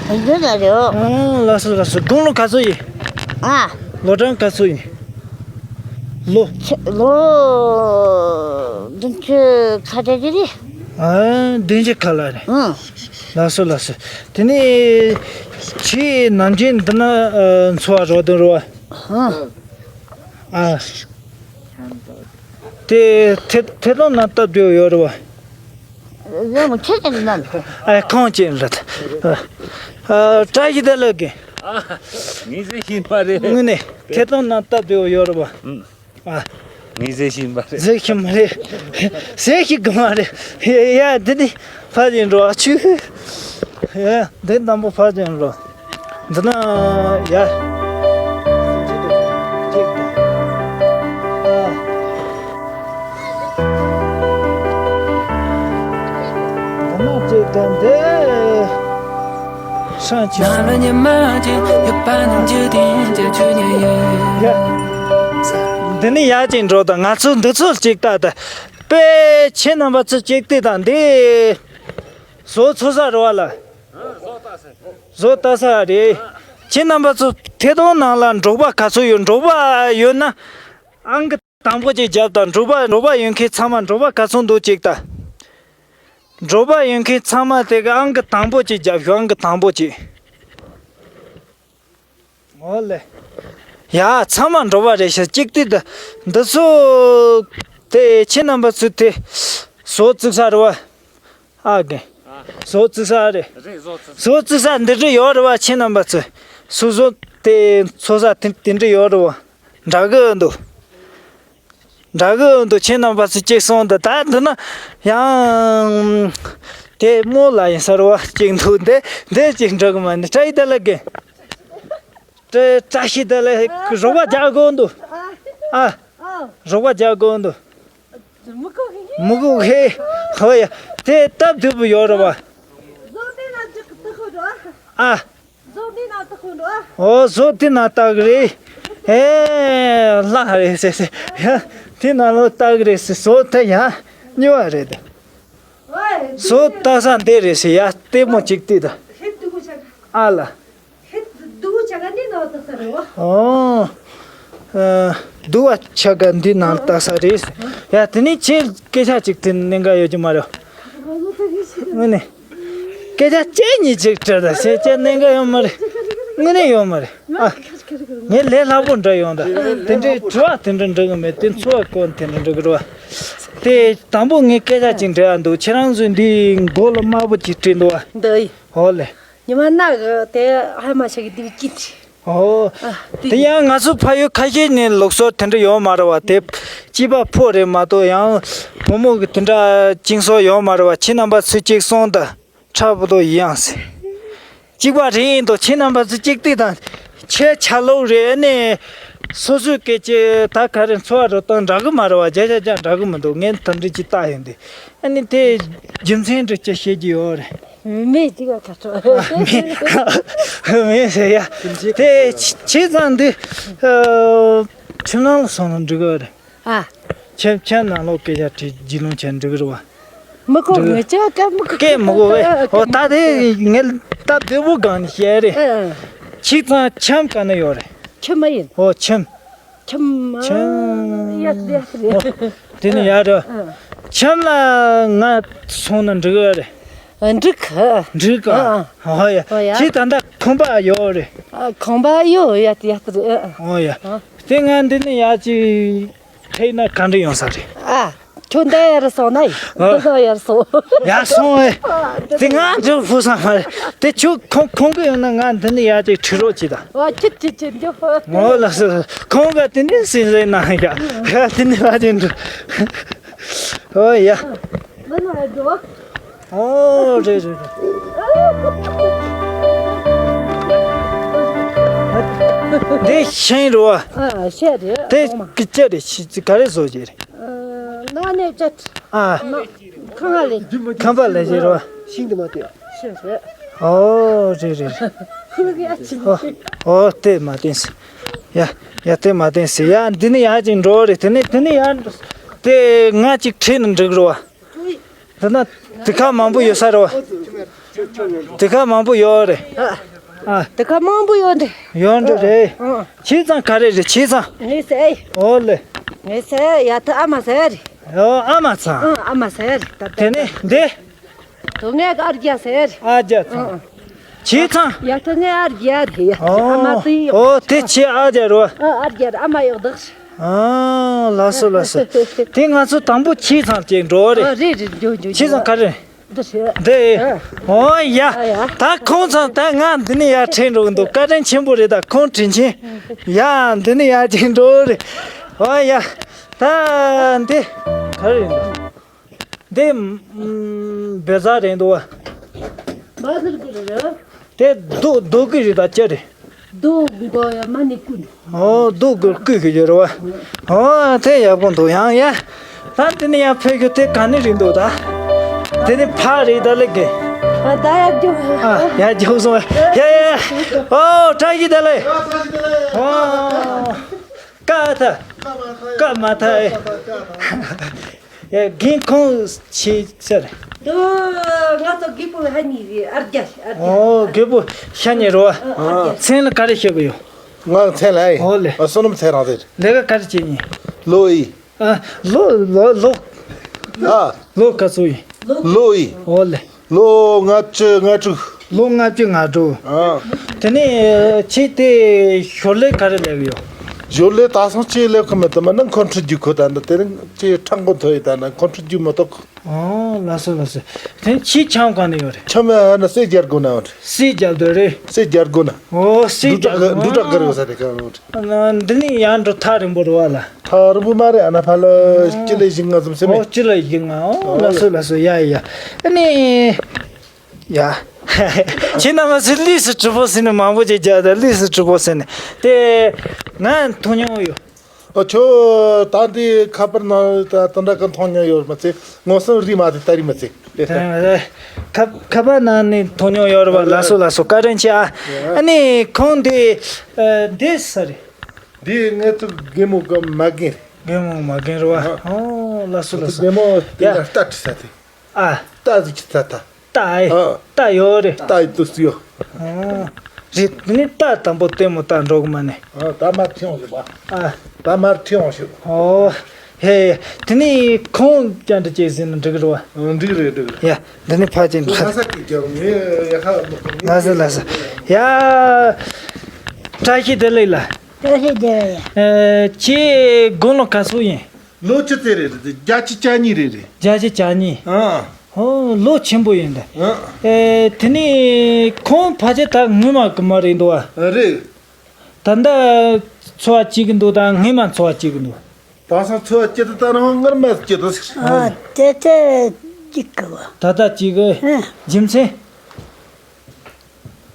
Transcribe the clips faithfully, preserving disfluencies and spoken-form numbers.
འདི་ལ་རེད། ཨང་། ལགས་སོ་ལགས་སོ། དགུང་ལོ་ག་ཚོད་ཡིན། ཨ། ལོ་གྲངས་ག་ཚོད་ཡིན། ལོ། ཁྱེད་ལོ། བདུན་ཅུ་ཁ་བརྒྱད་ཅིག་རེད། ཨ། བདུན་ཅུ་ཁ་ལ་རེད། ཨང་། ལགས་སོ་ལགས་སོ། དེ་ནས་ཁྱེད་ནམ་རྒྱུན་འདི་ན་འཚོ་བ་རོལ་དོ་རེད་བ། ཨང་། ཨ། དེ་ཐད་ཐད་གཏོང་ནང་སྟབས་བདེ་བོ་ཡོད་རེད་བ། ཡང་མི་ཁྱེད་ཀྱི་ནང་། ཨ། ཁོང་ཅན་རེད། ཨ། བཀྲ་ཤིས་བདེ་ལེགས་ཀྱི། ཨ། ངས་ཟེར་ཤེས་པ་རེད། དངོས་གནས་ཐད་གཏོང་ནང་སྟབས་བདེ་བོ་ཡོད་རེད་བ། ཨ། ངས་ཟེར་ཤེས་པ་རེད། ཟེར་ཤེས་མ་རེད། ཟེར་ཤེས་གི་མ་རེད། ཡ། འདི་ནི་ཕ་ཡིན་འགྲོ། ཨ། ཆུ། ཡ། འདི་དང་པོ་ཕ་ཡིན་འགྲོ། འདི་ན་ཡ། འདི་ན་གཅིག་དང་འདི། སང་ཆུ། ཡ། འདི་ནི་ཡ་གཅིག་འགྲོ་དང་། ང་ཚོ་འདི་ཚོ་གཅིག་ལྟ་དང་། དཔེ་ཁྱེད་རྣམ་པ་ཚོ་གཅིག་ལྟོས་དང་། འདི་ཟོག་འཚོ་ས་རེད་བ་ལ། ཟོག་ལྟ་ས་རེད། ཁྱེད་རྣམ་པ་ཚོ་ཐད་གཏོང་ནང་ལ་འབྲོག་པ་ག་ཚོད་ཡོད། འབྲོག་པ་ཡོད་ན་ཨང་ཀི་དང་པོ་གཅིག་རྒྱབ་དང་། འབྲོག་པ། འབྲོག་པ་ཡོད་མཁན་ཚང་མ། འབྲོག་པ་ག་ཚོད་འདུག་གཅིག་ལྟ། འབྲོག་པ་ཡོད་མཁན་ཚང་མ་དེ་གི་ཨང་ཀི་དང་པོ་གཅིག་རྒྱབ་ཤོག་ཨང་ཀི་དང་པོ་གཅིག། ཨོ་ལེ། ཡ། ཚང་མ་འབྲོག་པ་རེད་ཤག་གཅིག་ལྟོས་དང་། འདི་ཚོ་དེ་ཁྱེད་རྣམ་པ་ཚོ་དེ་ཟོག་བཙུགས་ས་རེད་བ། ཨ་རྒན། ཟོག་བཙུགས་ས་རེད། རེད། ཟོག་བཙུགས་ས། ཟོག་བཙུགས་ས་འདི་འདྲ་ཡོད་རེད་བ། ཁྱེད་རྣམ་པ་ཚོ་སོ་སོ་དེ་འཚོ་ས་དེ་དེ་འདྲ་ཡོད་རེད་བ། འདྲ་གི་འདུག་འདྲ་གི་འདུག་ཁྱེད་རྣམ་པ་ཚོ་གཅིག་སོང་དང་། ད་འདི་ན་ཡང་དེ་མོ་ལ་ཡིན་ས་རེད་བ། གཅིག་འདུག་འདི་འདི་གཅིག་འགྲོ་གི་མ་ནི། བཀྲ་ཤིས་བདེ་ལེགས་རྒན། བཀྲ་བཀྲ་ཤིས་བདེ་ལེགས། རོགས་པ་རྒྱག་དགོས་འདུག་ཨ། རོགས་པ་རྒྱག་དགོས་འདུག་མི་གོ་གི། མི་གོ་གི། ཧོ་ཡ། དེ་སྟབས་བདེ་པོ་ཡོད་རེད་བ། ཟོག་དེ་ན་འཇུག་གི་ཏི་ཁོ་འགྲོ། ཨ། ཟོག་དེ་ན་ཏི་ཁོ་འགྲོ། ཨོ། ཟོག་དེ་ན་ལྟ་གི་རེད། ཨེ། ལྷ་རེད་ཟེར་ཟེར། ཡ། དེ་ན་ལོ་ལྟ་གི་རེད་ཟེར། ཟོག་དེ་ཡ་གཉིས་པ་རེད། ཟོག་ལྟ་ས་འདི་རེད་ཟེར། ཡ། ལྟད་མོ་གཅིག་ལྟོས་དང་། ཨ་ལ། ཧེ། སྡུག་ཆ་ག་འདི་ནང་ལྟ་ས་རེད་བ། ཨོ། ཨ། སྡུག་ཆ་ག་འདི་ནང་ལྟ་ས་རེད། ཡ། དེ་ནས་ཁྱེད་སྐད་ཆ་ཅིག་དྲིས་ན་གནད་འགག་ཡོད་ཀྱི་མ་རེད། དངོས་གནས། སྐད་ཆ་གཅིག་གཉིས་ཅིག་དྲིས་ད་ཟེར་ཅིག་གནད་འགག་ཡོད་མ་རེད། དངོས་གནས་ཡོད་མ་རེད། ཨ། ངས་ལས་སླ་པོ་འདྲ་ཡོང་ད། དེ་འདྲའི་དྲི་བ་དེ་འདྲ་འདྲི་གི་མེད། དེ་འཚོ་བ་སྐོར་དེ་འདྲ་འདྲི་གི་རེད་བ། དེ་དང་པོ་ངས་སྐད་ཆ་ཅིག་དྲི་ཡ་འདུག་ཁྱེད་རང་ཚོས་འདི་མགོ་ལ་དམར་པོ་ཅིག་དྲིས་འདུག་བ། འདི། ཨོ་ལེ། ཉི་མ་ན་གི་དེ་ཧ་མ་ཆ་གི་དེ་བའི་ཀི་འདི། ཨོ། ཨ། དེ་དེ་ཡང་ང་ཚོ་ཕ་ཡུལ་ཁ་ཤས་ནས་ལུགས་སྲོལ་དེ་འདྲ་ཡོད་མ་རེད་བ། དེ་སྐྱེས་པ་ཕོ་རེད་མ་གཏོགས། ཡང་བུ་མོ་གི་དེ་འདྲ་བཅིངས་སྲོལ་ཡོད་མ་རེད་བ། ཁྱེད་རྣམ་པ་ཚོས་ཅིག་གསུངས་དང་། འཁྲབ་པོ་ཡིན་ཡང་ཟེར། གཅིག་པ་རེད་ཡིན་དོ། ཁྱེད་རྣམ་པ་ཚོ་གཅིག་ལྟོས་དང་། ཁྱེད་ཆ་ལོག་རེད་ནས། སོ་སོའི་སྐད་ཆ་ད་ག་རེ་འཚོ་བ་རོལ་སྟངས་འདྲ་གི་མ་རེད་བ། བརྒྱ་ཆ་བརྒྱ་འདྲ་གི་མི་འདུག་ངས་ད་འདྲི་ཅིག་བལྟ་ཡོང་དུས། ཨ་ནི་དེ་རྒྱུ་མཚན་འདྲི་ཅིག་བཤད་ཀྱི་ཡོད་རེད། མི་གཅིག་ལ་ཁ་ཕྱོགས། མི་མི་ཟེར་ཡ། དེ་ཁྱེད་ཚང་འདི་ཁྱིམ་ནང་ལ་སོང་ན་འགྲིག་གི་རེད། ཨ། ཁྱིམ་ཁྱིམ་ནང་ལོགས་སྐད་ཆ་དྲིས་རྒྱུས་ལོན་བྱས་འགྲིག་གི་རེད་བ། མི་གོ། འགྲིག་ངེད་ཅག་སྐད་མི་གོ། སྐད་མི་གོ་བས། ཨོ། ད་དེ་ངས་སྟབས་བདེ་པོ་སྒང་ནས་བཤད་རེད། ཨ། ཁྱེད་ཚང་ཁྱིམ་ག་ན་ཡོད་རེད། ཁྱིམ་མ་ཡིན། ཨོ། ཁྱིམ། ཁྱིམ་མ། ཁྱིམ། ཡ་ཡ་རེད། ཨོ། དེ་ནི་ཡ་རེད། ཨ། ཁྱིམ་ལ་ང་སོང་ན་འགྲིག་གི་རེད། འགྲིག་གི། འགྲིག་གི། ཨ། ཨོ་ཡ། ཨོ་ཡ། ཁྱེད་ད་ལྟ་ཁང་པ་ཡོད་རེད། ཨ། ཁང་པ་ཡོད། ཡ་ཡ་རེད། ཨ། ཨོ་ཡ། ཨ། དེ་ང་འདི་ནས་ཡར་ཅིག་ཕེབས་ན་ག་འདྲ་ཡོང་ས་རེད། ཨ། ཁྱོད་འདི་ཡར་སོང་ན་ཡིན། ཨ། འདི་ཚོ་ཡར་སོང་། ཡར་སོང་ཨེ། ཨ། འདི། དེ་ང་འགྲོ་ཕུག་ས་མ་རེད། དེ་ཁྱོད་ཁོང་ཁོང་གི་ཡོང་ན་ང་འདི་ནས་ཡར་ཅིག་ཁྲིད་རོགས་གྱིས་ད། ཨ། ཁྱེད་ཁྱེད་ཁྱེད་འགྲོ། ངོ་ལ་སོ་ཁོང་ག་དེ་ནས་ཟིན་ཟིན་ན་ཡ། ཡ་དེ་ནས་ཕར་ཅིག་འགྲོ། ཨོ་ཡ། མི་ནོར་འགྲོ། ཨོ་རེད་རེད་རེད། འདི་ཤིང་རེད་བ། ཨ། ཤིང་རེད། དེ་གི་ཅི་རེད། ཤི་ཅི་ག་རེ་བཟོ་རྒྱུ་རེད། ཨ། ནང་ནས་བཅད། ཨ། ཁང་པ་ལས། ཁང་པ་ལས་རྒྱུ་རེད་བ། ཤིང་དེ་མ་དེ། ཤིང་རེད། ཨོ་རེད་རེད་རེད། ཧུ་གི་ཨ་ཅི། ཨོ། ཨོ་དེ་མ་བསྟན་ཟེར། ཡ། ཡ་དེ་མ་བསྟན་ཟེར། ཡ་འདི་ནས་ཡར་ཅིག་འགྲོ་རེད། དེ་ནས་དེ་ནས་ཡར་འགྲོ། དེ་ང་ཅིག་ཁྲིད་ན་འགྲིག་རེད་བ། དེ་ན་དེ་ཁ་མང་པོ་ཡོད་ས་རེད་བ། དེ་ཁ་མང་པོ་ཡོད་རེད། ཨ། དེ་ཁ་མང་པོ་ཡོད་འདི། ཡོད་འདི་རེད། ཨ། ཁྱེད་ཚང་ག་རེ་རེད། ཁྱེད་ཚང་། ངས་ཟེར། ཨོ་ལེ། ངས་ཟེར་ཡ་ཐུ་ཨ་མ་ཟེར་རེད། ཨོ་ཨ་མ་ཚང་། ཨ་ཨ་མ་ཟེར་རེད། ད་དེ་ནས་འདི། དུ་ངས་ཨར་རྒྱ་ཟེར་རེད། ཨ་རྒྱ་ཚང་། ཨ། ཁྱེད་ཚང་། ཡ་ཐུ་ངས་ཨར་རྒྱ་རེད། ཨ་མ་ཨོ་དུ་ཡོད། ཨོ་དེ་ཁྱེད་ཨ་རྒྱ་རོ། ཨ་ཨར་རྒྱ་རེད། ཨ་མ་ཡོད་འདུག་ཨ་ལགས་སོ་ལགས་སོ། དེ་ང་ཚོ་དང་པོ་ཁྱེད་ཚང་ཅིག་འགྲོ་རེད། ཨ་རེད་རེད། འགྲོ་འགྲོ་ཁྱེད་ཚང་ག་རེ། འདི་ཞུ། འདི། ཨ། ཨོ་ཡ། ཨ་ཡ། ད་ཁོང་ཚང་ད་ང་འདི་ནས་ཡར་ཁྲིད་འགྲོ་གི་འདུག་བཀའ་དྲིན་ཆེན་པོ་རེད། ད་ཁོང་དྲིན་ཆེན། ཡ་འདི་ནས་ཡར་ཅིག་འགྲོ་རེད། ཨོ་ཡ། ད་འདི་ག་རེ་རེད། འདི་ཨམ། བེ་ཛ་རེད་འདུག་བ། བ་ཟེར་གི་རེད། དེ་རྡོ་རྡོ་གི་རེད། ད་ཅི་རེད། རྡོ་གི་གོ་ཡ་མ་ནི་ཀུན། ཨོ་རྡོ་གི་ཀུན་གི་ཡོད་རེད་བ། ཨོ་དེ་ཡག་པོ་འདུག་ཡང་ཡ། ད་དེ་ནི་ཡང་ཕེབས་རྒྱུ་དེ་ག་ནས་རེད་འདུག་ད། དེ་ནི་ཕ་རེད་ད་ལེ་གི། ཨ་ད་ཡག་རྒྱུ། ཨ་ཡག་རྒྱུ་སོང་། ཡ་ཡ་ཡ། ཨོ་བཀྲ་ཤིས་བདེ་ལེགས། ཨོ། ཀ་ཐ། ཀ་མ་ཐ་ཨེ། ཡ་རྒན་ཁོང་ཆེ་ཟེར། འདི་ང་ཚོ་རྒད་པོ་ཧ་ནི་རེད། ཨར་རྒྱ་ཨར་རྒྱ། ཨོ་རྒད་པོ་ཤ་ཉེ་རོ། ཨ་ཨར་རྒྱ། མཚན་ལ་ག་རེ་ཞུ་གི་ཡོད། ང་མཚན་ལ་ཨེ། ཨོ་ལེ། ཨ་བསོད་ནམས་ཚེ་རིང་ཟེར། ལས་ཀ་ག་རེ་བྱེད་ཉེ། ལོ་ཨི། ཨ་ལོ་ལོ་ལོ། ཨ། ལོ་ག་ཚོད་ཡིན། ལོ་ཨི། ཨོ་ལེ། ལོ་ལྔ་བཅུ་ང་དྲུག་ལོ་ལྔ་བཅུ་ང་དྲུག་ཨ། དེ་ནས་ཁྱེད་དེ་ཞོར་ལས་ག་རེ་ལས་ཀྱི་ཡོད། ཞོར་ལས་ད་སང་ཅི་ལས་ཁོ་མེད་དུ་མ་ནི་ཁོང་ཁྲིད་རྒྱུ་ཁོ་ད་འདི་དེ་རིང་ཅི་ཁྲག་མགོ་མཐོ་ཡི་ད་ན་ཁོང་ཁྲིད་རྒྱུ་མ་གཏོགས། ཨོ་ལགས་སོ་ལགས་སོ། དེ་ཁྱེད་ཁྱམས་གང་ནས་ཡོད་རེད། ཁྱམས་ཨ་ན་སེ་རྒྱལ་སྒོ་ན་ཡོད་རེད། སེ་རྒྱལ་སྡོད་རེད། སེ་རྒྱལ་སྒོ་ན། ཨོ་སེ་འབྲུག་གྲགས་རྒྱལ་སྒོ་འབྲུག་གྲགས་ག་རེ་ཡོད་ས་རེད་ག་ཡོད་རེད། འདི་ནས་ཡར་འགྲོ་ཐག་རིང་པོ་རེད་བ་ལ། ཐག་རིང་པོ་མ་རེད། ཨ་ན་ཕ་ལ་སྤྱི་ལེ་བཞི་ལྔ་ཙམ་ཟེར་མེད། ཨོ་སྤྱི་ལེ་བཞི་ལྔ། ཨོ་ལགས་སོ་ལགས་སོ། ཡ་ཡ། ཨ་ནི། ཡ། ཁྱེད་རྣམ་པ་ཚོས་ལུས་སུ་གྲུབ་པོ་ཟེར་ནས་མང་པོ་ཅིག་རྒྱག་ད་ལུས་སུ་གྲུབ་པོ་ཟེར་ནས་དེ་ང་མཐོང་མྱོང་ཡོད། ཨ་ཁྱོད་ད་འདི་ཁ་པར་ནང་ད་ད་འདྲ་གི་མཐོང་མྱོང་ཡོད་མ་ཚད་མངོན་སུམ་རིག་མ་དེ་ལྟ་རིག་མ་ཚད། ཁ་ཁ་པར་ནང་ནས་མཐོང་མྱོང་ཡོད་རེད་བ། ལགས་སོ་ལགས་སོ། བཀའ་དྲིན་ཆེ་ཨ། ཨ་ནི་ཁོང་འདི་འདི་ས་རེད། འདི་ངེད་ཚོ་རྒན་མོ་གི་མ་རྒན་རེད། རྒན་མོ་མ་རྒན་རེད་བ། ཨོ་ལགས་སོ་ལགས་སོ། རྒན་མོ་དེ་ཡ་ལ་རྟ་ཁྲིད་ས་དེ། ཨ། རྟ་ཟིག་ཁྲིད་ས་ད། རྟ་ཨེ། ཨ། རྟ་ཡོད་རེད། རྟ་ཡི་དུས་སུ་ཡོད། ཨ། རེད། དེ་ནི་རྟ་དང་པོ་ལྟད་མོ་ལྟ་འགྲོ་གི་མ་ནི། ཨ། ད་མར་ཁྲིད་འོང་ཞིག་པ། ཨ། ད་མར་ཁྲིད་འོང་ཞིག་ཨོ། ཧེ། དེ་ནི་ཁོང་ཀྱང་འདྲི་ཅེས་ཟིན་ན་འགྲིག་གི་རེད་བ། ཨ། འགྲིག་རེད་འགྲིག་རེད། ཡ། འདི་ནི་ཕ་ཅན་ཁ། ལགས་སོ་ལགས་སོ། ཡ། བཀྲ་ཤིས་བདེ་ལེགས་ལ། བཀྲ་ཤིས་བདེ་ལེགས། ཨེ། ཁྱེད་དགུང་ལོ་ག་ཚོད་ཡིན། ལོ་ཆི་ཙེ་རེད་རེད། བརྒྱད་ཅུ་གྱ་གཉིས་རེད་རེད། བརྒྱད་ཅུ་གྱ་གཉིས། ཨ། ཧོ་ལོ་ཆེན་པོ་ཡིན་ད། ཨ། ཨེ། དེ་ནི་ཁོང་ཕལ་ཆེར་ད་སྔོན་མ་གི་མ་རེད་འདུག་ཨ། རེད། ད་ལྟ་འཚོ་བ་སྐྱེལ་གི་འདུག་ད་སྔོན་མ་འཚོ་བ་སྐྱེལ་གི་འདུག་ད་སང་འཚོ་བ་སྐྱེལ་དུ་ད་རང་སྔར་མ་སྐྱེལ་དུ་ཟེར། ཨ། དེ་དེ་གཅིག་གི་བ། ད་ལྟ་གཅིག་གི། ཨ། རྒྱུ་མཚན།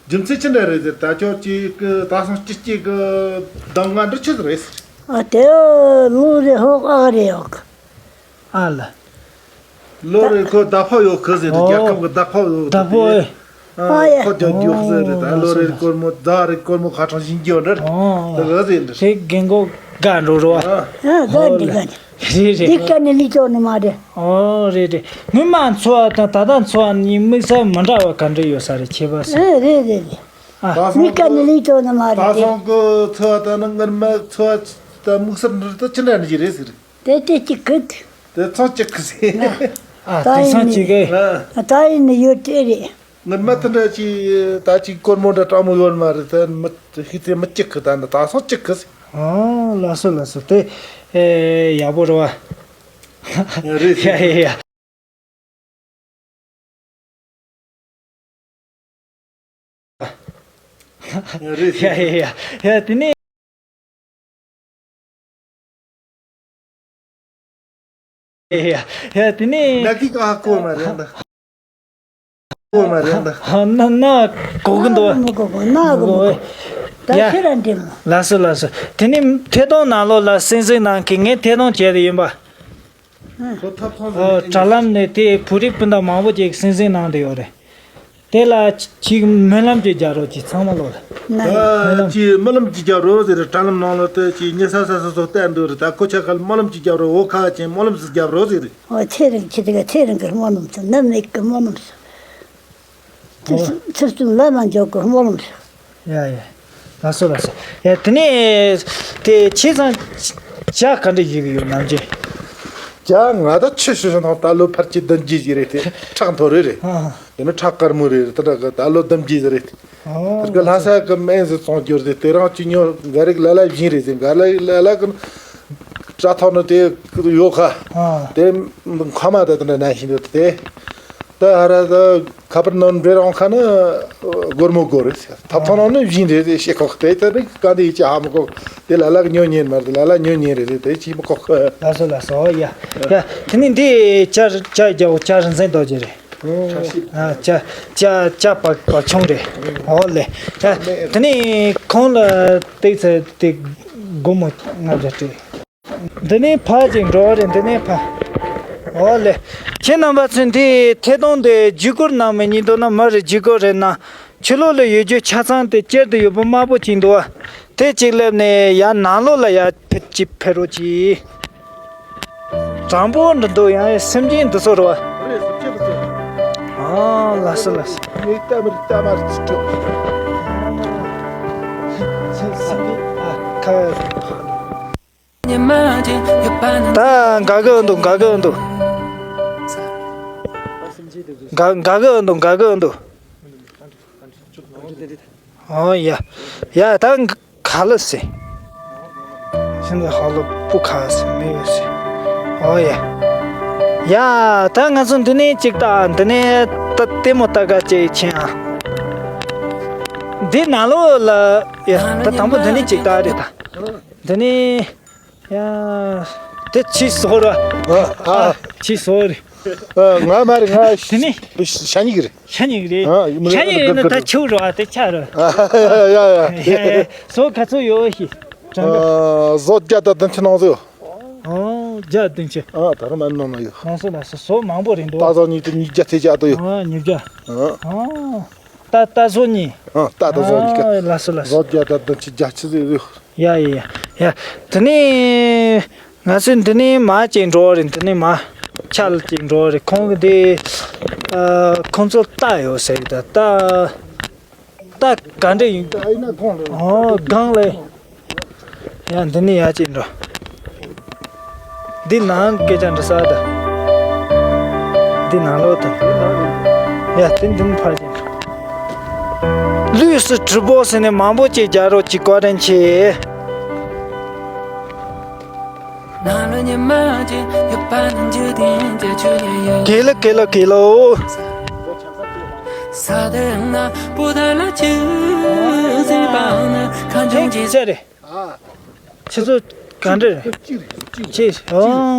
རྒྱུ་མཚན་ཅི་འདྲ་རེད་ཟེར། ད་ཁྱོད་ཀྱིས་ད་སང་སྤྱི་སྐྱེས་ཀྱི་གདམས་ངག་འདི་ཆི་ཟིག་རེད་ཟེར། ཨ་དེ་ལོ་རེ་ཧོག་ཨ་རེ་ཡོག་ཨ་ལ། ལོ་རེ་ཁོ་ཟླ་ཕོགས་ཡོད་གི་ཟེར། ཨོ། རྒྱལ་ཁབ་ཀྱི་ཟླ་ཕོགས་ཡོད་གི་ཟླ་ཕོགས་དེ། ཨ་ཡ། ཁོ་རྒྱག་རྒྱུ་ཟེར་རེད། ད་ལོ་རེ་སྒོར་མོ་ཟླ་རེ་སྒོར་མོ་ཁ་གྲངས་བཞིན་རྒྱུ་འདྲ། ཨོ། ད་ག་ཟེར་འདྲ། དེ་རྒན་གོག་དགའ་འགྲོ་རོ། ཨ། ཨ་དགའ་འདི་དགའ་འདི། རེད་རེད། འདི་ཀ་ནི་ལི་ཙོ་ནི་མ་རེད། ཨོ་རེད་རེད། སྔོན་མ་འཚོ་བ་དང་ད་ལྟ་འཚོ་བ་གཉིས་དམིགས་བསལ་མི་འདྲ་བ་ག་འདྲ་ཡོད་ས་རེད་ཁྱད་པར་ཟེར། ཨ་རེད་རེད་རེད། ཨ། མི་ཀ་ནི་ལི་ཙོ་ནི་མ་རེད། ད་སང་གི་འཚོ་བ་དང་ནི་སྔོན་མ་འཚོ་བ་དང་དམིགས་བསལ་འདྲ་ད་ཅི་འདྲ་ནི་ཞིག་རེད་ཟེར། དེ་དེ་གཅིག་གི། དེ་ཚང་གཅིག་གི་ཟེར། ཨ་དེ་ཚང་གཅིག་གི། ཨ། ད་ཡིན་ནི་ཡོད་དེ་རེད། སྔོན་མ་དེ་འདྲ་ཅིག་ད་ཅིག་སྒོར་མོ་འདྲ་གྲངས་མོ་ཡོད་མ་རེད། ད་མི་ཤི་ཚེ་མི་གཅིག་གི། ད་ནི་ད་སང་གཅིག་གི་ཟེར། ཨོ་ལགས་སོ་ལགས་སོ། དེ་ཨེ་ཡག་པོ་རེད་བ། རེད། ཡ་ཡ་ཡ། རེད། ཡ་ཡ་ཡ་ཡ། དེ་ནས། ཡ་ཡ་ཡ། དེ་ནས། ང་གིས་ཀ་ཧ་གོ་མ་རེད་ད། གོ་མ་རེད་ད། ཧ་ན་ན་གོ་གི་འདུག་ཨ། མི་གོ་གོ་ན་གོ་མི་གོ། ད་ཡ། ཁྱེད་རང་འདྲི་མོ། ལགས་སོ་ལགས་སོ། དེ་ནས་ཐད་གཏོང་ནང་ལོགས་ལ་སེང་སེང་ནང་གི་ངས་ཐད་གཏོང་བྱས་ཏེ་ཡིན་པ། ཁོ་ཐབ་ཚང་ཨ། དྲ་ལམ་ནས་དེ་བོད་རིགས་སྤུན་ཟླ་མང་པོ་ཅིག་སེང་སེང་ནང་དུ་ཡོད་རེད། དེ་ལ་ཅིག་སྨོན་ལམ་ཅིག་རྒྱག་རོགས་ཅིག་ཚང་མ་ལོག་ལ། ཨ། ཅིག་སྨོན་ལམ་ཅིག་རྒྱག་རོགས་ཟེར། དྲ་ལམ་ནང་ལ་དེ་ཅིག་ཉེ་ས་ས་ས་སོགས་བལྟས་འདུག་རེད། ད་ཁོ་ཆ་ཁ་ལ་སྨོན་ལམ་ཅིག་རྒྱག་རོགས། འོ་ཁ་ཅན་སྨོན་ལམ་ཅིག་རྒྱག་རོགས་ཟེར། འོ་ཚེ་རིང་ཁྱེད་དེ་ག་ཚེ་རིང་གི་སྨོན་ལམ་ཟེར་ནམ་མེད་གི་སྨོན་ལམ་ཟེར། ཚིག་ཚིག་གསུམ་ལ་མ་འཇོག་གི་སྨོན་ལམ་ཞིག་ཡ་ཡ། ལགས་སོ་ལགས་སོ། ཡ་དེ་ནས་དེ་ཁྱེད་ཚང་ཇ་ག་འདྲ་བཞེས་གི་ཡོད་ནམ་ཅི། ཇ་ང་ད་ཆུ་ཤུ་ཤུ་ནང་ད་ལོ་ཕར་གྱི་བདུན་རྒྱས་ཀྱི་རེད་དེ། ཁྲག་མཐོ་རེད་རེད། ཨ། དེ་ནི་ཁྲག་དཀར་མོ་རེད་རེད། དེ་འདྲ་གི་ད་ལོ་བདུན་རྒྱས་རེད། ཨོ། དེ་གི་ལྷ་ས་གི་སྨན་ཟིག་བཙོང་རྒྱུ་རེད་དེ། དེ་རང་གཅིག་ཉོ་འགའ་རིག་ལ་ལ་བཞིན་རེད་ཟེར། འགའ་ལ་ལ་ལ་གི་དྲ་ཐོག་ནི་དེ་ཡོད་ཁ། ཨ། དེ་མཁའ་མ་ད་དེ་འདྲ་ན་བཞིན་རེད་དེ། ད་ཧ་ར་ད་ཁ་པར་ནང་འབྲེལ་རོང་ཁ་ནི་སྒོར་མོ་སྒོར་རེད། ཐབ་ཐང་ནང་ནི་བཞིན་རེད་དེ་ཤེས་ཁོག་དེ་ད་ནི་ག་འདི་ཡི་ཅི་ཧ་མི་གོ། དེ་ལ་ལ་གི་ཉོ་ཉན་མ་རེད། ལ་ལ་ཉོ་ཉན་རེད་དེ་ཅི་མི་གོ། ལགས་སོ་ལགས་སོ། ཡ་ཡ། དེ་ནི་འདི་ཇ་ཇ་རྒྱག་ཇ་རིན་ཆེན་རྡོ་རྗེ་རེད། ཨ། ཇ་ཇ་ཇ་བག་བག་ཆུང་རེད། ཨོ་ལེ། ཡ་དེ་ནི་ཁོང་ལ་བཏེགས་ཚེ་དེ་སྒོར་མོ་ལྔ་བརྒྱ་སྤྲད། འདི་ནས་ཕར་ཅིག་འགྲོ་བ་རེད། འདི་ནས་ཕར། ཨོ་ལེ། ཁྱེད་རྣམ་པ་ཚོས་འདིའི་ཐད་གཏོང་དེ་བརྒྱུད་སྐུར་གནང་མི་ཉིད་དོ་ན་མི་རེ་བརྒྱུད་སྐུར་རེད་ན། ཕྱི་ལོགས་ལ་ཡོད་རྒྱུ་ཆ་ཚང་དེ་སྤྱིར་དུ་ཡོད་པ་དམར་པོ་ཅིག་འདུག་བ། དེ་གཅིག་སླེབས་ནས་ཡར་ནང་ལོགས་ལ་ཡར་ཕེབས་ཅིག་ཕེབས་རོགས་གྱིས། དྲང་པོ་འདི་འདུག་ཡང་སེམས་ཅན་འདི་ཚོ་རེད་བ། རེད་ཟེར་ཅི་འདི་ཚོ། ཨ་ལགས་སོ་ལགས་སོ། ངས་ལྟ་མི་ལྟ་མ་རེད་ཅི་སྤྲོད། སེམས་ཅན་ཨ་ཁ། ད་དགའ་གི་འདུག་དགའ་གི་འདུག་དགའ་དགའ་གི་འདུག་དགའ་གི་འདུག་ཨོ་ཡ། ཡ་ད་ག་ལ་སེ། ཤིན་ཏུ་ཧ་ལོ་པུ་ཁ་སེ་མི་ཡོད་སེ། ཨོ་ཡ། ཡ་ད་ང་ཚོ་འདི་ནས་ཅིག་ད་འདི་ནས་ད་ལྟད་མོ་ལྟ་ག་ཅིག་ཕྱིན་ཨ། འདི་ནང་ལོགས་ལ་ཡ་ད་དང་པོ་འདི་ནས་ཅིག་ད་རེད་ད། འདི་ནས། ཡ། དེ་ཕྱིས་སོ་ར། ཨ། ཨ། ཕྱིས་སོ་རེད། ཨ། ང་མ་རེད། ང་དེ་ནི། ཤ་ཉིག་རེད། ཤ་ཉིག་རེད། ཨ། ཤ་ཉིག་རེད་ན་ད་ཆུ་ར་དེ་ཆ་ར། ཨ། ཡ་ཡ། ཟོ་ག་ཚོད་ཡོད་ཤི། ཨ། ཟོ་བརྒྱ་དང་བདུན་ཅུ་ནང་ཚོད། ཨོ། བརྒྱ་བདུན་ཅུ། ཨ། ད་རུང་མ་ནང་ན་ཡོད། ལགས་སོ་ལགས་སོ། ཟོ་མང་པོ་རེད་འདུག་ད་ཟོ་གཉིས་དེ་ཉིས་བརྒྱ་ཐེ་བརྒྱ་དུ་ཡོད། ཨ། ཉིས་བརྒྱ། ཨ། ཨོ། ད་ད་ཟོ་གཉིས། ཨ། ད་ད་ཟོ་གཉིས་ཀ། ཨ། ལགས་སོ་ལགས་སོ། ཟོ་བརྒྱ་དང་བདུན་ཅུ་བརྒྱད་ཅུ་ཡོད། ཡ་ཡ་ཡ། ཡ། དེ་ནས་ང་ཚོས་འདི་ནས་མར་ཅིག་འགྲོ་བ་རེད། འདི་ནས་མར་ཆ་ལ་ཅིག་འགྲོ་བ་རེད། ཁོང་གི་དེ་ཨ་ཁོང་ཚོ་རྟ་ཡོད་ཟེར་གི། ད་རྟ་རྟ་ག་འདྲ་ཡིན། ཨོ་སྒང་ལ། ཡ་འདི་ནས་ཡར་ཅིག་འགྲོ། འདི་ནང་སྐད་ཆ་འདྲི་ས་ད། འདི་ནང་ལོགས་དང་། ཡ་དེ་འདི་ནས་ཕར་ཅིག་འགྲོ། ལུས་སུ་གྲུ་པོ་ཟེར་ནས་མང་པོ་ཅིག་རྒྱག་རོགས་ཅིག་བཀའ་དྲིན་ཆེ། དགེ་ལགས་དགེ་ལགས་དགེ་ལགས། ཅི་རེད། ཨ། ཁྱེད་ཚོ་ག་འདྲ་རེད། གཅིག་རེད། གཅིག་རེད། གཅིག་རེད། ཅི། ཨོ་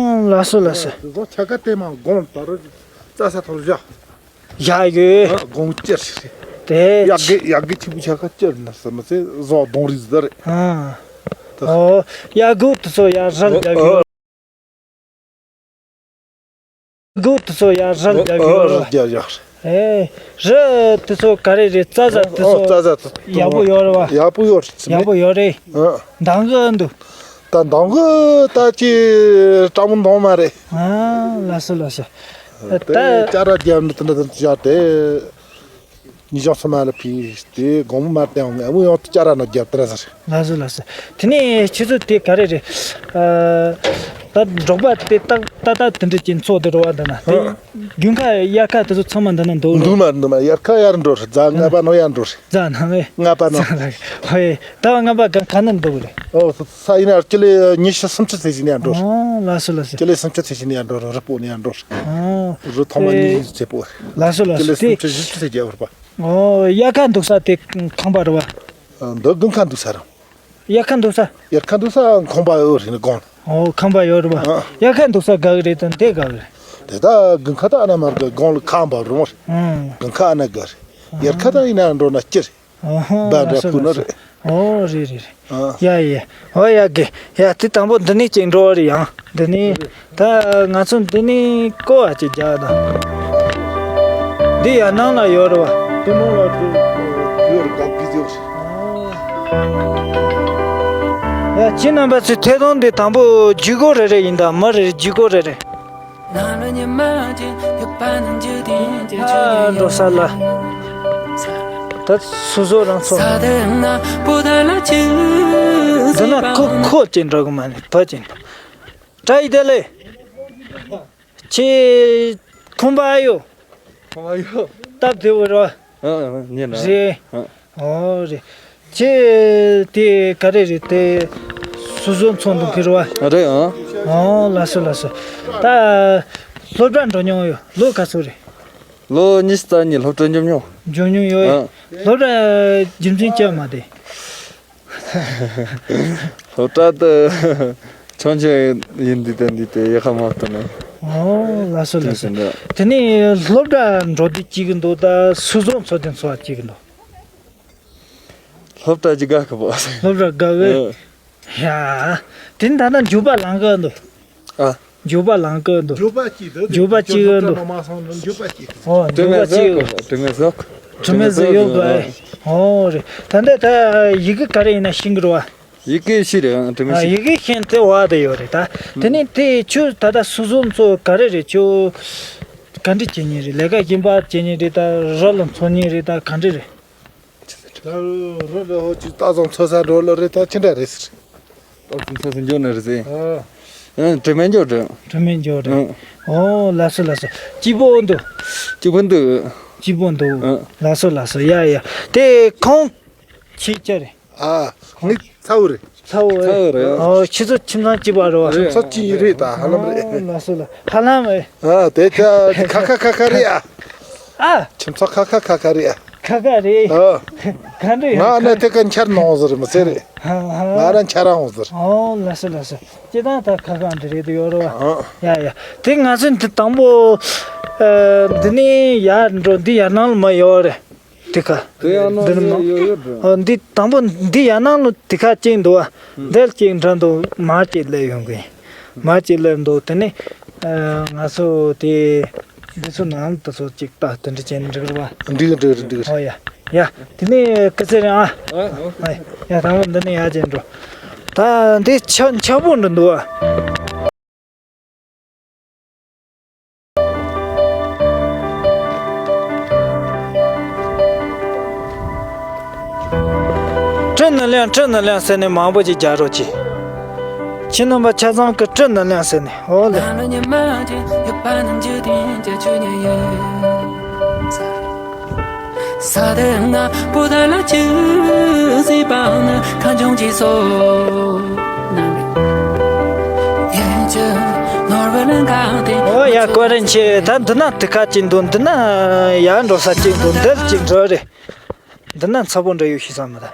ལགས་སོ་ལགས་སོ། ཟོ་ཆ་ག་དེ་མ་དགོང་དར་རྩྭ་ས་ཐོར་བཞག་ཡག་ཡོད། ཨ། དགོང་ཅེར་ཞིག་རེད། དེ་ཡག་གི་ཡག་གི་ཆི་བུ་ཆ་ག་ཅེར་ན་ས་མ་ཚེ་ཟོ་གདོང་རིས་ཟ་རེད། ཨ། ད། ཨོ། ཡག་གུ་དེ་ཚོ་ཡག་རལ་རྒྱག་གི་ཡོད། ཨ། གུ་དེ་ཚོ་ཡག་རལ་རྒྱག་གི་ཡོད། ཨ། རལ་རྒྱག་ཡག་རེད། ཨེ། རི་དེ་ཚོ་ག་རེ་རེད། རྩྭ་ཟ་དེ་ཨོ་ཚོ་རྩྭ་ཟ་དེ་ཡག་པོ་ཡོད་རེད་བ། ཡག་པོ་ཡོད་རེད། ཡག་པོ་ཡོད་རེད། ཨ། འདང་གི་འདུག་ད་འདང་གི་ད་ཅི་སྤྲང་མོ་འདང་མ་རེད། ཨ། ལགས་སོ་ལགས་སོ། ད་དེ་ཅ་ར་རྒྱབ་ནི་དེ་འདྲ་དེ་འདྲ་བཞག་དེ། ཉི་ཤང་སུ་མ་ལ་ཕི་དེ་དགོང་མོ་མ་བཏང་བ་ངས་ཨ་མོ་ཡང་དུ་ཅ་ར་ན་རྒྱབ་དེ་ར་ཟེར། ལགས་སོ་ལགས་སོ། དེ་ནས་ཁྱེད་ཚོ་དེ་ག་རེ་རེད། ཨ། ད་འབྲོག་པ་དེ་ཏག་ཏག་ཏག་དེ་འདྲ་ཅན་ཚོགས་དེ་རོ་བ་འདི་ན་དེ། ཨ། དགུན་ཁ་དབྱར་ཁ་དེ་ཚོ་ཚང་མ་འདི་ན་འདུག་རོ། འདུག་མ་འདུག་མ་དབྱར་ཁ་དབྱར་འགྲོ་རེད། རྫ་ལྔ་པ་ནང་ཡར་འགྲོ་རེད། རྫ་ནང་ཨེ། ལྔ་པ་ནང་། ཧོꯏ། ད་ལྔ་པ་ག་ག་ནས་འདུག་རེད། ཨོ། ས་ཡིན་ན་ཅི་ལེ་ཉི་ཤུ་སུམ་ཅུ་ཚེ་ཞིག་ནས་འགྲོ། ཨོ་ལགས་སོ་ལགས་སོ། ཅི་ལེ་སུམ་ཅུ་ཚེ་ཞིག་ནས་འགྲོ། རི་པོ་ནས་འགྲོ། ཨོ། རི་ཐོག་མ་ཨེ། ཉི་ཤུ་ཚེ་པོ། ལགས་སོ་ལགས་སོ། ཅི་ལེ་སུམ་ཅུ་བཞི་ཅུ་ཚེ་རྒྱ་བར་པ། ཨོ་དབྱར་ཁ་འདུག་ས་དེ་ཁང་པ་རེད་བ། ཨ། འདི་དགུན་ཁ་འདུག་ས་རེད། དབྱར་ཁ་འདུག་ས། དབྱར་ཁ་འདུག་ས་ཁང་པ་ཡོད་རེད་དགོང་། ཨོ་ཁང་པ་ཡོད་རེད་བ། ཨ། དབྱར་ཁ་འདུག་ས་དགའ་གི་རེད་དང་དེ་དགའ་གི་རེད། དེ་ད་དགུན་ཁ་ད་ཨ་ན་མར་གི་དགོང་ལ་ཁང་པ་རུང་། ཨང་། དགུན་ཁ་ཨ་ན་དགའ་རེད། དབྱར་ཁ་ད་ཡིན་ན་འགྲོ་ན་སྐྱིད་རེད། ཨ་ཧ། བ་འདྲ་ལགས་སོ་ཕུ་ན་ལགས་སོ། རེད། ཨོ་རེད་རེད་རེད། ཨ། ཡ་ཡ། ཨོ་ཡ་གི། ཡ་དེ་དང་པོ་འདི་ནས་ཅིག་འགྲོ་བ་རེད་ཡང་། འདི་ནས། ད་ང་ཚོ་འདི་ནས་ཀོ་བ་ཅིག་རྒྱག་དང་། འདི་ཡར་ནང་ལ་ཡོད་རེད་བ། འདི་ནང་ལ་འདི་ཡོད་རེད། ག་གི་ཟེར་བ་ཞིག་ཡ་ཁྱེད་རྣམ་པ་ཚོའི་ཐད་གཏོང་འདི་དང་པོ་བརྒྱུད་སྐུར་རེ་རེ་ཡིན་ད། མི་རེ་བརྒྱུད་སྐུར་རེ་རེ། ཨ་འགྲོ་ས་ལ། སོ་སོ་རང་ཚོ། འདི་ན་ཁོ་ཁོ་ཅན་འགྲོ་གི་མ་ནི་བ་ཅན། བཀྲ་ཤིས་བདེ་ལེགས། ཁྱེད་ཁོམ་པ་ཨ་ཡོད། ཁོམ་པ་ཡོད། སྟབས་བདེ་བོ་རེད་བ། ཨ་ཨ་ཉན་ར། རེད། ཨ། ཨོ་རེད། ཁྱེད་དེ་ག་རེ་རེད་དེ། སོ་སོ་ཚོང་འདུག་གི་རེད་བ། ཨ་རེད་ཨ། ཨོ་ལགས་སོ་ལགས་སོ། ད་སློབ་གྲྭ་འགྲོ་མྱོང་ཡོད། ལོ་ག་ཚོད་རེད། ལོ་ཉི་ཤུ་རྩ་གཉིས། སློབ་གྲྭ་འཇོག་མྱོང་། འཇོག་མྱོང་ཡོད། ཨ། སློབ་གྲྭ་རྒྱུ་མཚན་ཅི་ཡང་མ་དེ། སློབ་གྲྭ་དུ་ཆུང་ཆུང་ཡིན་འདི་དང་འདི་དེ་ཡག་ཁ་མ་ཐོན་ནས། ཨོ་ལགས་སོ་ལགས་སོ། དེ་འདྲ། དེ་ནས་སློབ་གྲྭ་འགྲོ་དུས་སྐྱིད་གི་འདུག་ད་སོ་སོ་འཚོ་དུས་འཚོ་བ་སྐྱིད་གི་འདུག་སློབ་གྲྭ་ཅིག་དགའ་གི་པོ། སློབ་གྲྭ་དགའ་གི། ཨ། ཡ། དེ་ནས་ད་ལྟ་འཇུག་པ་ལང་གི་འདུག་ཨ། འཇུག་པ་ལང་གི་འདུག་འཇུག་པ་གཅིག་འདུག་འཇུག་པ་གཅིག་འདུག་འཇུག་པ་གཅིག་ཨོ་འཇུག་པ་གཅིག་དྲི་མེད་གཅིག་ཟོག་དྲི་མེད་ཟོག་དྲི་མེད་ཟོག་ཡོད་པ། ཨོ་རེད། ད་ལྟ་ད་ཡི་གེ་ག་རེ་ཡིན་ན་ཤེས་གི་རེད་བ། ཡི་གེ་ཤེས་རེད། ཨ། དྲི་མེད་ཨ་ཤེས། ཡི་གེ་ཤེས་དེ་བ་དེ་ཡོད་རེད་ད། དེ་ནས་དེ་ཁྱོད་ད་ལྟ་སོ་སོ་ཚོ་ག་རེ་རེད། ཁྱོད་ག་འདྲ་བྱེད་མཁན་རེད། ལས་ཀ་གཞན་པ་བྱེད་མཁན་རེད་ད། རོགས་ལ་འཚོ་མཁན་རེད་ད། ག་འདྲ་རེད། ད་རོགས་ལ་ཧོ་ཅིག་ལྟ་ཚང་འཚོ་ས་འགྲོ་ལོ་རེད་ད། ཅི་འདྲ་རེད་ཟེར། ལྟ་ཚང་འཚོ་ས་འགྱོ་ནི་རེད་ཟེར། ཨ། ཨ། དྲི་མེད་འགྱོ་དྲི། དྲི་མེད་འགྱོ་དྲི། ཨ། ཨོ་ལགས་སོ་ལགས་སོ། སྐྱིད་པོ་འདུག་སྐྱིད་པོ་འདུག་སྐྱིད་པོ་འདུག་ཨ། ལགས་སོ་ལགས་སོ། ཡ་ཡ། དེ་ཁོང་ཁྱེད་ཅག་རེད། ཨ། ངའི་ཚ་བོ་རེད། ཚ་བོ་ཚ་བོ་རེད། ཨོ་ཁྱེད་ཚོ་ཁྱིམ་ཚང་གཅིག་པ་རེད་བ། ཁྱིམ་ཚང་གཅིག་རེད་ད། ཧ་ལམ་རེད། ཨོ་ལགས་སོ་ལགས། ཧ་ལམ་རེད། ཨ། དེ་ད་ཁ་ཁ་ཁ་ཁ་རེད་ཨ། ཨ། ཁྱིམ་ཚང་ཁ་ཁ་ཁ་ཁ་རེད་ཨ། ཁ་ཁ་རེད། ཨ། ག་འདྲ་ཡོད། ང་ནི་དེ་ག་འཆར་ནང་ཟེར་མི་ཟེར་རེད། ཧ་ཧ། ང་རང་འཆར་རང་ཟེར། ཨོ་ལགས་སོ་ལགས་སོ། སྤྱིར་བཏང་ད་ཁ་ཁ་འདི་རེད་དུ་ཡོད་རེད་བ། ཨ། ཡ་ཡ། དེ་ང་ཚོ་འདི་དང་པོ། ཨ། འདི་ནས་ཡར་འགྲོ་འདི་ཡར་ནང་ལ་མ་ཡོད་རེད། དེ་ཁ། དེ་ཡང་ན་འདི་ནི་མ། ཡོད་ཡོད་འགྲོ། ཨ། འདི་དང་པོ་འདི་ཡར་ནང་ལ་དེ་ཁ་གཅིག་འདུག་བ། ཨ། འདིར་གཅིག་འདྲ་འདུག་མར་གཅིག་སླེབས་ཡོང་གི་ཡིན། མར་གཅིག་སླེབས་འདུག་དེ་ནས། ཨ། ང་ཚོ་དེ། འདི་ཚོ་ནང་དུ་ཚོ་གཅིག་ལྟ་དེ་འདྲ་བྱས་ནས་འགྲིག་རེད་བ། འགྲིག་འགྲིག་འགྲིག་ཨོ་ཡ། ཡ། དེ་ནས་སྐུ་ཚེ་རིང་ཨ། ཨ། ཨ། ཡ་དང་པོ་འདི་ནས་ཡར་བྱས་འགྲོ། ད་འདི་ཆ་ཆ་པོ་འདྲ་འདུག་ཨ། བཀྲིས་ནི་ལེན། བཀྲིས་ནི་ལེན་ཟེར་ནས་མང་པོ་ཅིག་རྒྱག་རོགས་གྱིས། ཁྱེད་རྣམ་པ་ཆ་ཚང་གི་བཀྲིས་ནི་ལེན་ཟེར་ནས། ཨོ་ལེ། ཨོ་ཡ། བཀའ་དྲིན་ཆེ། ད་འདི་ན་དེ་ཁ་ཅིག་འདུག་འདི་ན་ཡར་འགྲོ་ས་ཅིག་འདུག་འདིར་ཅིག་འགྲོ་རེད། འདི་ན་ཚ་པོ་འདྲ་ཡོད་ཤི་ས་མི་ད།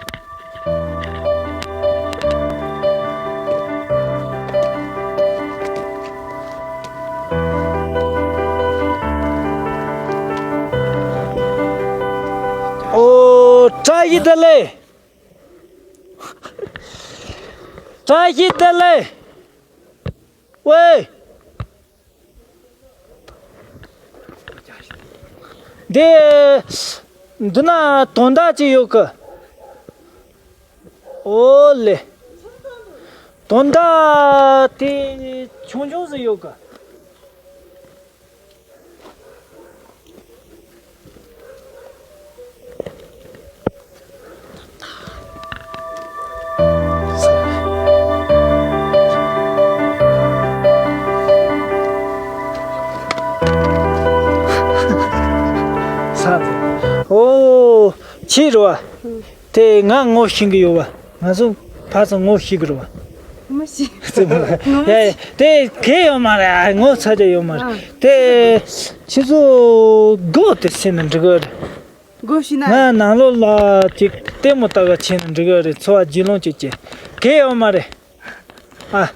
ཨོ། བཀྲ་ཤིས་བདེ་ལེགས། བཀྲ་ཤིས་བདེ་ལེགས། ཝེ། འདི། འདི་ན་དོན་དག་ཅིག་ཡོད་གི། ཨོ་ལེ། དོན་དག་དེ་ཆུང་ཆུང་ཟིག་ཡོད་གི། ས། ཨོ། ཁྱེད་རེད་བ། དེ་ང་ངོ་ཤེས་གི་ཡོད་བ། ང་ཚོ་ཕར་ཚུར་ངོ་ཤེས་གི་རེད་བ། ངོ་ཤེས། ཡ་ཡ། དེ་གལ་ཡོད་མ་རེད། ངོ་ཚ་རྒྱུ་ཡོད་མ་རེད། ཨ། དེ་ཁྱེད་ཚོ་སྒོ་དེ་ཕྱེ་ན་འགྲིག་གི་རེད། སྒོ་ཕྱེ་ན། ང་ནང་ལོགས་ལ་ཅིག་ལྟད་མོ་ལྟ་ག་ཕྱིན་ན་འགྲིག་གི་རེད། འཚོ་བ་བརྒྱུད་ལོང་ཅིག་བྱེད། གལ་ཡོད་མ་རེད། ཨ།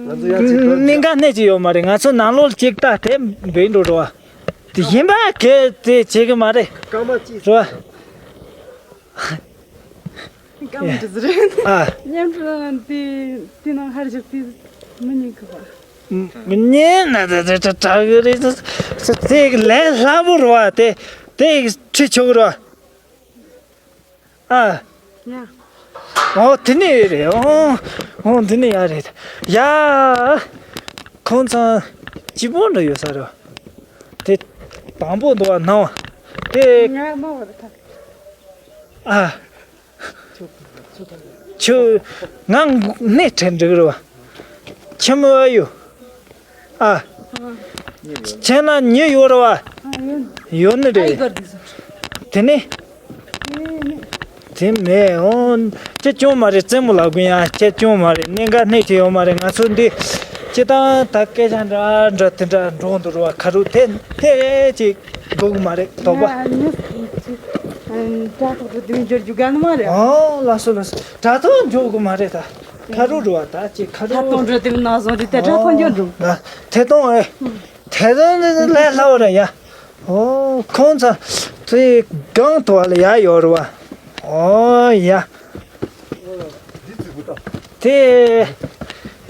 ང་ཚོ་ཡང་ཅིག་ལྟ། གནད་འགག་སྣེ་གཅིག་ཡོད་མ་རེད། ང་ཚོ་ནང་ལོགས་ཅིག་ལྟ་དེ་འབེན་འགྲོ་འགྲོ་བ། དེ་གཞན་པ་གལ་དེ་བྱེད་གི་མ་རེད། སྐར་མ་གཅིག་རེད་བ། སྐར་མ་འདི་ཟེར། ཨ། མཉམ་དུ་དེ་དེ་ནང་ཧར་བཞག་དེ་མི་ཉན་གི་བ། མི་ཉན་ན་དེ་དེ་དྲག་གི་རེད། དེ་ལས་སླ་པོ་རེད་བ། དེ་དེ་ཁྲིད་ཆོག་གི་རེད་བ། ཨ། ཡ། ཨོ་དེ་ནས་རེད། ཨོ། ཨོ་འདི་ནས་ཡ་རེད། ཡ། ཁོང་ཚང་སྐྱིད་པོ་འདྲ་ཡོད་ས་རེད། དེ་དང་པོ་འདུག་བ་སྣང་བ། དེ། ང་མ་བར་ཐག་ཨ། ཁྱོད། ང་སྣེ་ཁྲིད་འགྲིག་རེད་བ། ཁྱིམ་ཨ་ཡོད། ཨ། ཁྱེད་ན་མྱི་ཡོད་རེད་བ། ཡོད་ནི་རེད། དེ་ནི། དེ་མེད་འོང་། ཁྱེད་སྐྱོན་མ་རེད། རྩེད་མོ་ལབ་གི་ཡ། ཁྱེད་སྐྱོན་མ་རེད། གནད་འགག་སྣེ་ཁྲིད་ཡོད་མ་རེད། ང་ཚོ་འདི་སྤྱི་བཏང་ད་སྐད་ཆ་འདྲ་འདྲ་དེ་འདྲ་འགྲོ་འདུག་རེད་བ། ཁ་རུ་དེ་དེ་ཅིག་འགྲོ་གི་མ་རེད། དོགས་པ། ང་ནི་དྲ་ཐོག་ཏུ་དེ་འབྱོར་རྒྱུ་ག་ནི་མ་རེད། ཨོ་ལགས་སོ་ལགས་སོ། དྲ་ཐོག་འབྱོར་གི་མ་རེད་ད། ཁ་རུ་རེད་བ། ད་ཅིག་ཁ་རུ། ཐད་གཏོང་འགྲོ་དེ་ནང་བཟོ་དེ་དེ་དྲ་ཐོག་འབྱོར་འགྲོ། ཨོ་ཐད་གཏོང་ཨེ། དེ་ཚོ་ནི་ལས་སླ་བོ་རེད་ཡ། ཨོ་ཁོང་ཚོ་དེ་སྒང་དུ་བ་ལ་ཡ་ཡོད་རེད་བ། ཨོ་ཡ། དེ་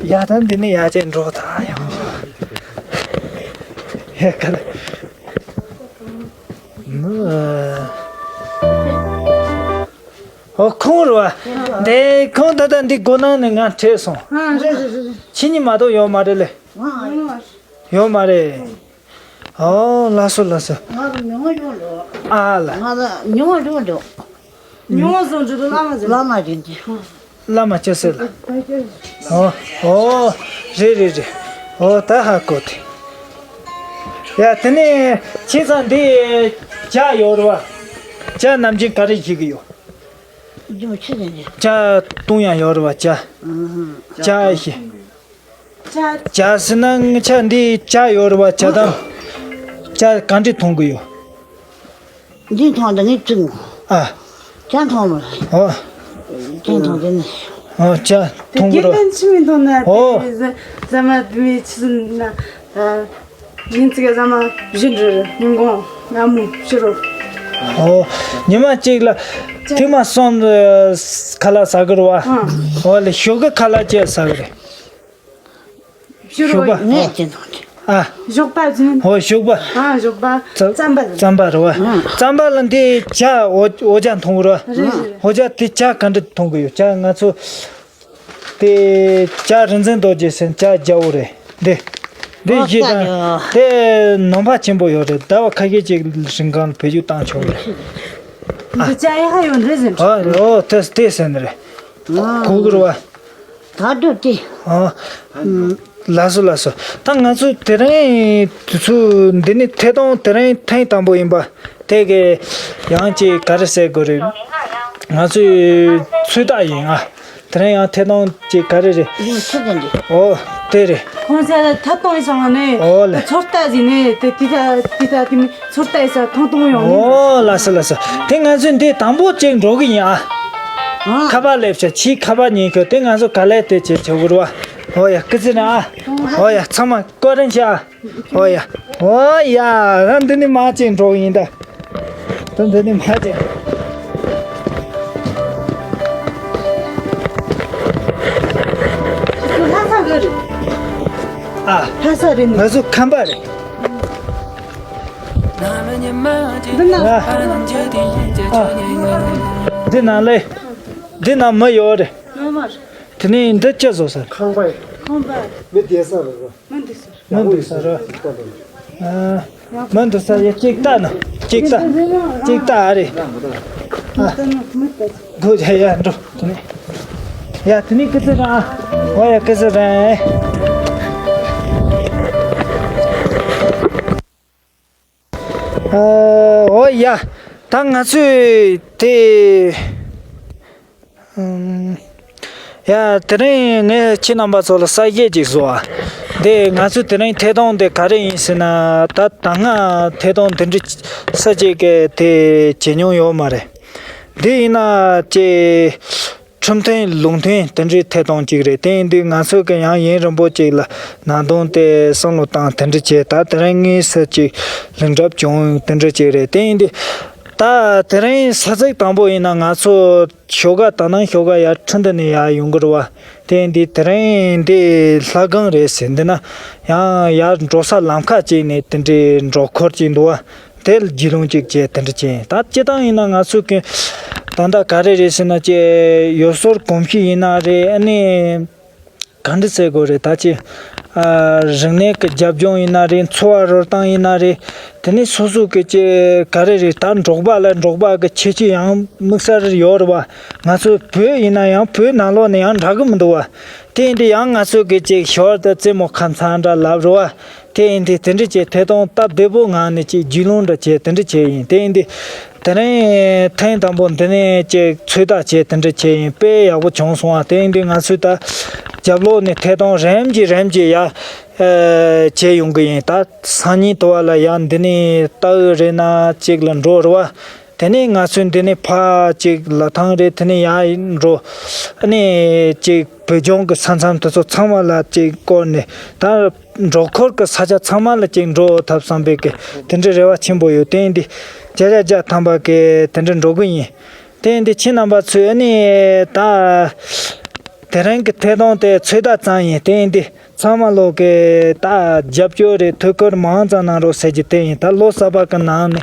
ཡ་ད་འདི་ནི་ཡ་ཅན་འགྲོ་ད་ཡ། ཧེ་ཁ་ལ། ཨོ་ཁོང་རེད་བ། དེ་ཁོང་ད་ལྟ་འདི་སྒོ་ནང་ནས་ང་ཁྲིད་སོང་། ཨ་རེད་རེད་རེད། ཁྱེད་གཉིས་མ་གཏོགས་ཡོད་མ་རེད་ལེ། ཡོད་མ་རེད། ཨོ་ལགས་སོ་ལགས་སོ། ང་ལ་མྱོང་བ་ཡོད་འགྲོ། ཨ་ལ། ང་ལ་མྱོང་བ་ཡོད་འགྲོ། མྱོང་བ་བཟོ་འདྲ་བླ་མ་ཟེར། བླ་མ་ཟེར་གྱི། བླ་མ་ཅི་ཟེར་ལ། ཨོ། ཨོ། རེད་རེད་རེད། ཨོ་ད་ཧ་གོ་དེ། ཡ་དེ་ནས་ཁྱེད་ཚང་འདི་ཇ་ཡོད་རེད་བ། ཇ་ནམ་རྒྱུན་ག་རེ་བཞེས་གི་ཡོད། ཇ་བཏུང་ཡང་ཡོད་རེད་བ། ཇ། ཇ་ཞིག་ཇ་ཟེར་ན་ངི་ཆ་འདི་ཇ་ཡོད་རེད་བ། ཇ་དང་། ཇ་གང་འདྲ་འཐུང་གི་ཡོད། འདི་འཐུང་དང་ངས་བཙུགས། ཨ། ཇ་འཐུང་མ། ཨོ། ཇ་འཐུང་དེ་ནི། ཨོ་ཇ་འཐུང་གི་རེད། དགེ་རྒན་ཆི་མི་འཐུང་ན། ཨོ། དེ་ཟ་མ་དེ་མི་ཆི་ཟིན་ན། ཉིན་གཅིག་ག་ཟ་མ་བཞི་འདྲ་རེད། ཉིན་གུང་། སྔ་མོ། ཕྱི་དྲོ། ཨོ། ཉི་མ་གཅིག་ལ་ཐེངས་མ་གསུམ་ཁ་ལག་ཟ་གི་རེད་བ། ཨོ་ལེ་ཞོགས་ཀ་ཁ་ལག་ཅི་ཟ་གི་རེད། ཞོགས་པ། ངས་ཅི་འདོད། ཨ། ཞོགས་པ་ཟིན། ཨོ་ཞོགས་པ། ཨ་ཞོགས་པ། རྩམ་པ། རྩམ་པ་རེད་བ། རྩམ་པ་ལ་འདི་ཇ། འོ་འོ་ཇ་འཐུང་གི་རེད་བ། རེད་རེད། འོ་ཇ་དེ་ཇ་ག་འདྲ་འཐུང་གི་ཡོད། ཇ་ང་ཚོ་དེ་ཇ་རིག་འཛིན་རྡོ་རྗེ་ཟེར་ཇ་རྒྱ་བོ་རེད། འདི་འདི་ཨོ་བཞི་དང་། དེ་ནང་པ་ཆེན་པོ་ཡོད་རེད། ཟླ་བ་ཁ་ཤས་ཅིག་རིང་གང་བེད་སྤྱོད་བཏང་ཆོག་རེད། འདི་ཇ་ཡག་ཡོད་རེད་ཟེར། ཨོ་ཨོ་དེ་དེ་ཟེར་ནི་རེད། གོ་གི་རེད་བ། ད་འགྲོ་དེ། ཨ། ལགས་སོ་ལགས་སོ། ད་ང་ཚོ་དེ་རིང་དུས་ཚོད་འདི་ནི་ཐད་གཏོང་དེ་རིང་ཐེངས་དང་པོ་ཡིན་པ། དེ་གི་ཡང་ཅིག་ག་རེ་ཟེར་དགོས་རེད། ང་ཚོའི་ཚོད་ལྟ་ཡིན་ཨ། དེ་རིང་ཡང་ཐད་གཏོང་ཅིག་ག་རེ་རེད། ཡིན་ཆི་ཟིན་རེད། ཨོ་དེ་རེད། ཁོང་ཚོ་ཐད་གཏོང་ཡིན་སོང་ནས། ཨོ་ལེ། ཚོད་ལྟ་ཟིན་ནས་དེ་དེ་ད་དེ་ད་དེ་མི་ཚོད་ལྟ་ཡིན་ས་ཐོང་ཐོང་ཡོང་ནས། ཨོ་ལགས་སོ་ལགས་སོ། དེ་ང་ཚོས་འདི་དང་པོ་ཅིག་འགྲོ་གི་ཡིན་ཨ། ཨ། ཁ་པར་སླེབས་ཤག་ཕྱིའི་ཁ་པར་ཉན་ཁྱོད་དེ་ང་ཚོ་ག་ལེ་དེ་བྱེད་ཆོག་གི་རེད་བ། ཨོ་ཡ་སྐུ་ཚེ་རིང་ཨ། ཨོ་ཡ་ཚང་མ་བཀའ་དྲིན་ཆེ་ཨ། ཨོ་ཡ། ཨོ་ཡ། ཨ་འདི་ནི་མ་ཅིག་འགྲོ་གི་ཡིན་ད། ད་འདི་ནི་མ་ཅིག་ལྷ་ས་གི་རེད། ཨ། ལྷ་ས་རེད་ནི། ང་ཚོ་ཁམས་པ་རེད། འདི་ན། ཨ། ཨ། འདི་ན་ལེ། འདི་ན་མི་ཡོད་རེད། ངོ་མ་རེད། དེ་ནས་འདི་ཅི་བཟོ་ས། ཁང་པ་ཡིན། ཁང་པ། མི་བསྡད་ས་རེད་རོ། མི་འདུག་ས་རེད། མི་འདུག་ས་རེད། ཨ། མི་འདུག་ས་ཡ་གཅིག་ལྟ་ན། གཅིག་ལྟ། གཅིག་ལྟ་ཨ་རེད། ཨ། སྒོ་ཡ་ཡ་འགྲོ། དེ་ནས། ཡ་དེ་ནས་སྐུ་ཚེ་རིང་ཨ། འོ་ཡ་སྐུ་ཚེ་རིང་། ཨ། འོ་ཡ། ད་ང་ཚོས་དེ། ཨམ། ཡ་དེ་རིང་ངས་ཁྱེད་རྣམ་པ་ཚོ་ལ་གསལ་བཤད་ཅིག་བཟོ་ཨ། དེ་ང་ཚོས་དེ་རིང་ཐད་གཏོང་དེ་ག་རེ་ཡིན་ཟེར་ན། ད་ད་སྔ་ཐད་གཏོང་དེ་འདྲ་ས་ཅིག་གི་དེ་བྱེད་མྱོང་ཡོད་མ་རེད། དེ་ཡིན་ན་ཅེ། ཁྲིམས་མཐུན་ལུགས་མཐུན་དེ་འདྲའི་ཐད་གཏོང་གཅིག་རེད། དེ་ཡིན་དུས་ང་ཚོ་གི་ཡང་ཡུན་རིང་པོ་གཅིག་ལ་ནང་དོན་དེ་བསམ་བློ་བཏང་དེ་འདྲ་བྱས། ད་དེ་རིང་དངོས་སུ་གཅིག་ལན་གྲབས་བྱུང་དེ་འདྲ་གཅིག་རེད། དེ་ཡིན་དུས་ད་དེ་རིང་ས་ཚིགས་དང་པོ་ཡིན་ན་ང་ཚོ་ཞོགས་ཀ་ད་ནང་ཞོགས་ཀ་ཡར་ཁྲིན་ཏུ་ནས་ཡར་ཡོང་གི་རེད་བ། དེ་ཡིན་དུས་དེ་རིང་འདི་ལྷ་སྒང་རེད་ཟེར། འདི་ན་ཡང་ཡར་འགྲོ་ས་ལམ་ཁ་གཅིག་ནས་དེ་འདྲའི་འགྲོ་འཁོར་གཅིག་འདུག་བ། དེ་ལ་རྒྱུས་ལོན་ཅིག་བྱས་དེ་འདྲ་བྱས། ད་སྤྱི་བཏང་ཡིན་ན་ང་ཚོ་གི་ད་ལྟ་ག་རེ་རེད་ཟེར་ན་ཅེ་ཡུལ་སྲོལ་གོམས་གཤིས་ཡིན་ན་རེད། ཨ་ནི་ག་འདྲ་ཟེར་དགོས་རེད། ད་ཅེ་ ཨ་རིག་གནས་ཀྱི་རྒྱབ་ལྗོངས་ཡིན་ན་རེད། འཚོ་བ་རོལ་སྟངས་ཡིན་ན་རེད། དེ་ནས་སོ་སོ་གི་ཅིག་ག་རེ་རེད། ད་འབྲོག་པ་ལ་འབྲོག་པ་གི་ཁྱད་ཆོས་ཡང་དམིགས་བསལ་ཡོད་རེད་བ། ང་ཚོ་བོད་ཡིན་ན་ཡང་བོད་ནང་ལོགས་ནས་ཡང་འདྲ་གི་མི་འདུག་བ། དེ་ཡིན་དུས་ཡང་ང་ཚོ་གི་ཅིག་ཞོར་དུ་རྩེད་མོ་ཁ་མཚར་འདྲ་ལབ་རེད་བ། དེ་ཡིན་དུས་དེ་འདྲ་ཅིག་ཐད་གཏོང་སྟབས་བདེ་པོ་ངང་ནས་ཅིག་རྒྱུས་ལོན་འདྲ་བྱས་དེ་འདྲ་བྱས་ཡིན། དེ་ཡིན་དུས་དེ་རིང་ཐེངས་དང་པོ་འདི་ནས་ཅིག་ཚོད་ལྟ་བྱས་དེ་འདྲ་བྱས་ཡིན། དཔེ་ཡག་པོ་བྱུང་སོང་བ། དེ་ཡིན་དུས་ང་ཚོས་ད་རྒྱབ་ལོགས་ནས་ཐད་གཏོང་རིམ་གྱིས་རིམ་གྱིས་ཡར་ཨ་བྱས་ཡོང་གི་ཡིན། ད་སང་ཉིན་དུ་བ་ལ་ཡར་འདི་ནས་རྟའུ་རེད་ན་ཅིག་ལ་འགྲོ་རེད་བ། དེ་ནས་ང་ཚོས་འདི་ནས་ཕར་ཅིག་ལ་ཐང་རེད། དེ་ནས་ཡར་འགྲོ། ཨ་ནི་ཅིག་བོད་ལྗོངས་ཀྱི་ས་མཚམས་དེ་ཚོ་ཚང་མ་ལ་ཅིག་བསྐོར་ནས། ད་འབྲོག་ཁུལ་གྱི་ས་ཆ་ཚང་མ་ལ་ཅིག་འགྲོ་ཐུབ་བསམ་པའི་གི་དེ་འདྲའི་རེ་བ་ཆེན་པོ་ཡོད། དེ་ཡིན་དུས་བརྒྱ་ཆ་བརྒྱ་ཐམ་པ་གི་དེ་འདྲ་འགྲོ་གི་ཡིན། དེ་ཡིན་དུས་ཁྱེད་རྣམ་པ་ཚོས་ཨ་ནི་ད་དེ་རིང་གི་ཐད་གཏོང་དེ་ཚོད་ལྟ་ཙམ་ཡིན། དེ་ཡིན་དུས་ཚང་མ་ལོག་གི་ད་རྒྱབ་སྐྱོར་རེད། ཐུགས་ཁུར་མང་ཙམ་གནང་རོགས་ཟེར་རྒྱུ་དེ་ཡིན། ད་ལོ་གསར་པ་གི་ནང་ནས་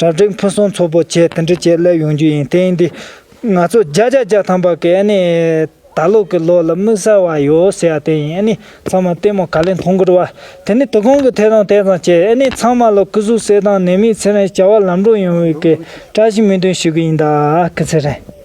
གྲ་སྒྲིག་ཕུན་སུམ་ཚོགས་པོ་བྱས་དེ་འདྲ་བྱས་སླེབས་ཡོང་རྒྱུ་ཡིན། དེ་ཡིན་དུས་ང་ཚོ་བརྒྱ་ཆ་བརྒྱ་ཐམ་པ་གི་ཨ་ནི་ད་ལོ་གི་ལོ་ལ་དམིགས་བསལ་བ་ཡོད་ཟེར་ཡ་དེ་ཡིན། ཨ་ནི་ཚང་མ་ལྟད་མོ་ག་ལེ་མཐོང་གི་རེད་བ། དེ་ནི་དོ་དགོང་གི་ཐད་གཏོང་དེ་ཙམ་བྱས། ཨ་ནི་ཚང་མ་ལོ་སྐུ་གཟུགས་གསལ་ཐང་ནད་མེད་ཚེ་རིང་བྱ་བ་ལམ་འགྲོ་ཡོང་བའི་གི་བཀྲ་ཤིས་སྨོན་འདུན་ཞུ་གི་ཡིན། ད་སྐུ་ཚེ་རིང་།